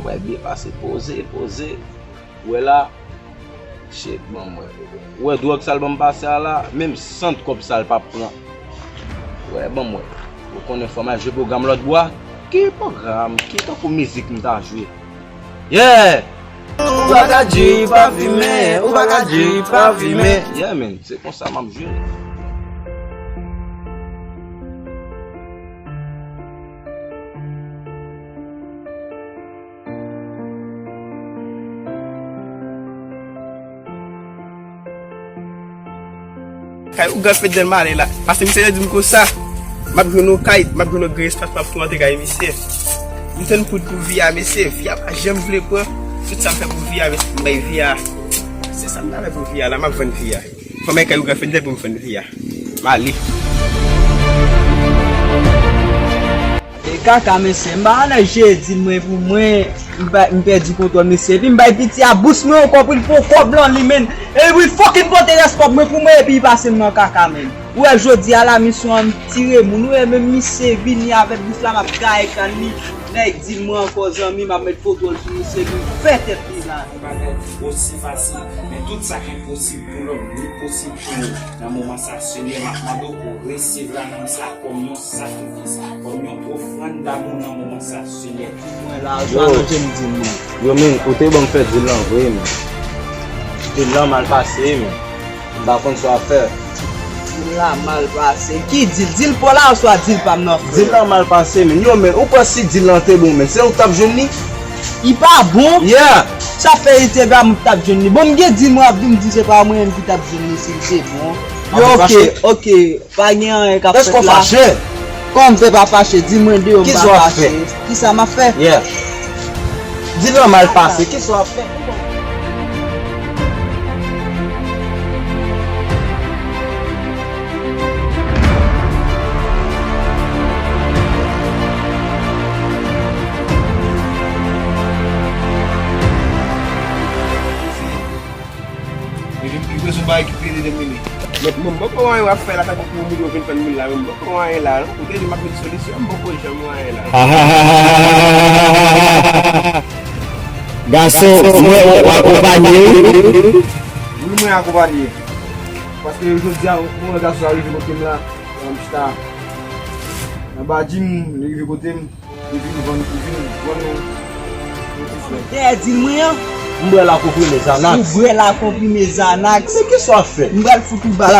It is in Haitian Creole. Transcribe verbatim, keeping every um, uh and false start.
Mwen byen pase, poze, poze. Ou wè la, shit, ban m wè. Ou wè dwòg sa l ban m pase a la, menm sant kòb sa l p ap pran. Ou wè, ban m wè. Ou konnen fò m al jwe pwogram lòt bò a. Ki pwogram? Ki tankou mizik m ta jwe? Yeah! Ou pa ka di pa fimen, ou pa ka di pa fimen. Yeah, man, se konsa m ap jwe. Kay ougan Fednel m ale la. Paske misye te di m konsa, m ap jwenn yon kay, m ap jwenn yon gran espas, m ap tou antre kay misye. M tann poud pou Viya, mesye. Viya pa janm vle pran. Tout sa m fè pou Viya, mesye, m bay Viya. Se sa m ta fè pou Viya la, m ap vann Viya. Fò m al kay ougan Fednel pou m vann Viya. M ale. E kaka, mesye, m pa konnen jedi mwen pou mwen, m pa, m pèdi kontwòl, mesye. Epi m bay piti a bous mwen ankò pou l pran kòb lan li, menn. Epi l fucking pote rès kòb mwen pou mwen, epi l pase m nan kaka, menn. Ou wè, jodi a la, misyon an, m tire moun. Ou wè, menm misye vini avèk bous la, m ap gaye kann li. Nèg di m mwen ankò, zanmi, m ap met foto l sou misye, epi m fè tèt li la. Yon bagay ki osi fasil, men tout sa ki posib pou lòm, li posib pou ou. Nan moman sa, Senyè, m ap mande w pou w resevwa nanm sa kòm yon sakrifis, kòm yon ofrann damou nan moman sa, Senyè. Mwen la, yo, oswa nan jan m di l, mwen. Yo, men, ou te ban m fè dil lan vre, men. Dil lan mal pase, men. M pa konn sa w ap fè. Dil la mal pase. Ki dil? Dil pa w la oswa dil pa m nan, frè? Dil lan mal pase, men. Yo, men, ou kwè si dil lan te bon, men, se ou k t ap jwenn li? Li pa bon? Yeah. Sa fè li te pa m k t ap jwenn li. Bon, m gen dil mwen ap di m di se pa mwen menm ki t ap jwenn li si li te bon. Yo, ok, ok. Pa gen anyen k ap fèt la. Èske w fache? Kòman m fè pa fache? Di mwen de yo m pa fache. Kisa w ap fè? Kisa m ap fè? Yeah. Dil lan mal pase. Kisa w ap fè? Li, li, li bezwen bagay ki pi ede de mili. Mwen, mwen, mwen poko wè anyen w ap fè la, tankou pou moun yo vin fann moun la, mwen, mwen poko wè anyen la, non. Ou te di m ap met solisyon, mwen poko janm wè anyen la. Gason, mwen, w akonpanye wi. Wi, mwen akonpanye. Paske jodi a, mwen wè gason sa rive kote m la, mwen chita. Nan badji m, li rive kote m. Li vin vann, li vin vann nou. Dèyè dil mwen an. M bwè la konprime Xanax. Ou bwè la konprime Xanax. Men kisa w ap fè? M pral fout ou bal.